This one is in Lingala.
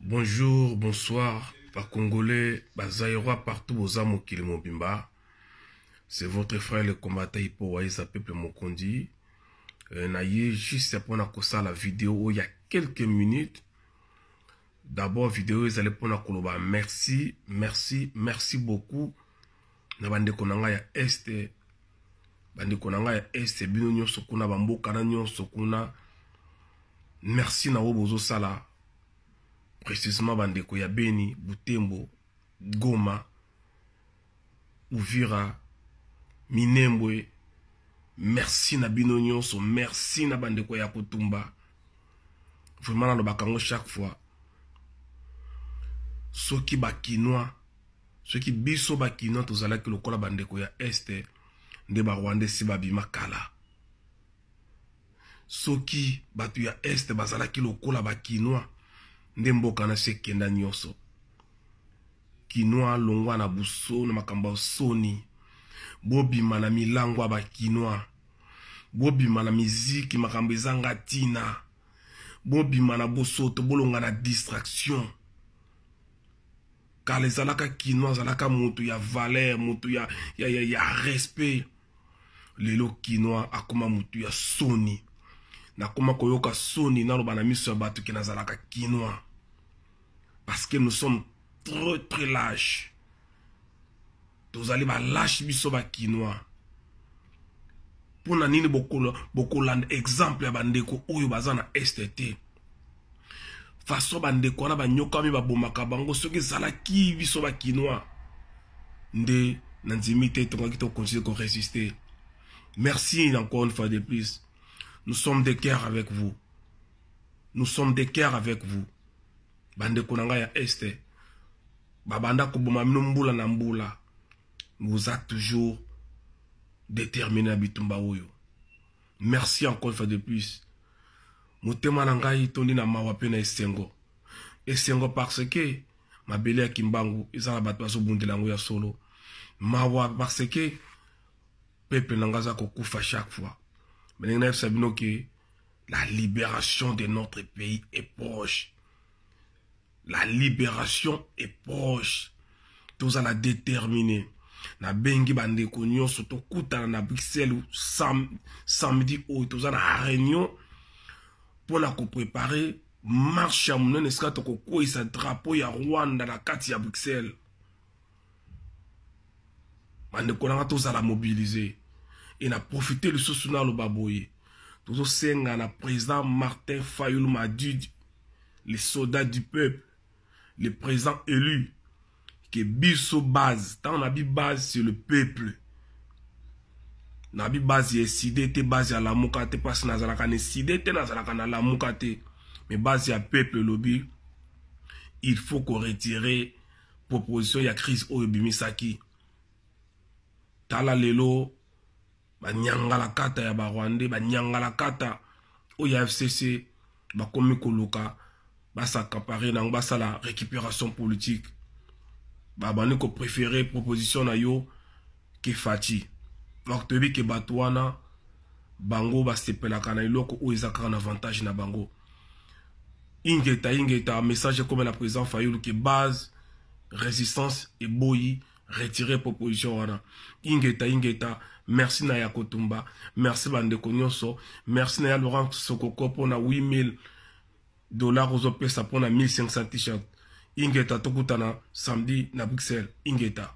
Bonjour, bonsoir, ba Congolais, ba Zaïrois partout boza mokili mobimba. C'est votre frère le combattant Hippo Waïza peuple Mokondi. Na ye juste pona kosala vidéo il y a quelques minutes. D'abord vidéo ezali pona koloba merci, merci, merci beaucoup na bandeko na ngai ya Est, bandeko na ngai ya Est bino nyonso kuna ba mboka na nyonso kuna. Merci na oyo bozosala précisément bandeko ya Beni, Butembo, Goma, Uvira, Minembwe. Merci na bino nyonso, merci na bandeko ya Kotumba. Vraiment nalobaka yango chaque fois. Soki ba Kinois, soki biso ba Kinois tozalaki lokola bandeko ya Est, nde ba Rwandais si babima kala. Soki bato ya Est bazalaki lokola ba Kinois, nde mboka na se kenda nyonso. Kinois longwa na buso na makambo ya soni. Bobima na milango ya ba Kinois. Bobima na miziki makambo ezanga tina. Bobima na bosoto, bolonga na distraction. Kala ezalaka Kinois azalaka moto ya valeur, moto ya respect. Lelo Kinois akoma moto ya soni. Nakoma koyoka soni naloba na miso ya bato ke nazalaka Kinois. Parce que nous sommes très très lâches. Tozali ba lâches biso ba Kinois. Pona nini bokolanda exemple ya bandeko oyo baza na Est te. Façon bandeko wana banyokami babomaka bango soki ezalaki biso ba Kinois nde na ndimi te tongaki to continuer ko résister. Merci encore une fois de plus. Nous sommes de cœur avec vous. Nous sommes de cœur avec vous. Bandeko na ngai ya Est babanda koboma bino mbula na mbula. Vous êtes toujours déterminé na bitumba oyo. Merci encore une fois de plus. Motema na ngai tondi na mawa pe na esengo. Esengo parce que mabele ya Kimbangu eza na bato bazobundela yango ya solo. Mawa parce que peuple na ngai aza kokufa chaque fois. Mais ndenge nayebisa bino ke la libération de notre pays est proche. La libération est proche. Tozala déterminé. Na bengi bandeko nyonso tokutana na Bruxelles samedi oyo toza na réunion mpona kopréparer marche ya monene esika tokokweyisa drapeau ya Rwanda na kati ya Bruxelles. Bandeko nanga tozala mobilisé. Et na profiter lisusu naloba boye, tozosenga na président Martin Fayulu Madidi, les soldats du peuple, le président élu, que biso base, tant na bi base c'est le peuple. Na bi base ya Ecidé te, base ya Lamuka te, parce nazalaka na Ecidé te, nazalaka na Lamuka te. Mais base ya peuple lobi, il faut qu'on retire proposition ya crise oyo bimisaki. Tala lelo banyangala kata ya ba Rwandais, banyangala kata oyo ya FCC bakomi koluka bas'accaparer nango, basala récupération politique. Babandi ko préférer proposition na yo ke Fatshi. Donc toyebi ke bato wana bango basepelaka na eloko oyo eza kaka na avantage na bango. Ingeta, ingeta, message comme la président Fayulu ke base résistance eboyi retirer proposition wana. Ingeta, ingeta, merci na ya Kotumba, merci bandeko nyonso, merci na ya Laurent Sokoko pona 8000 $ ozopesa pona 1500 t-shirt. Ingeta, tokutana samedi na Bruxelles. Ingeta.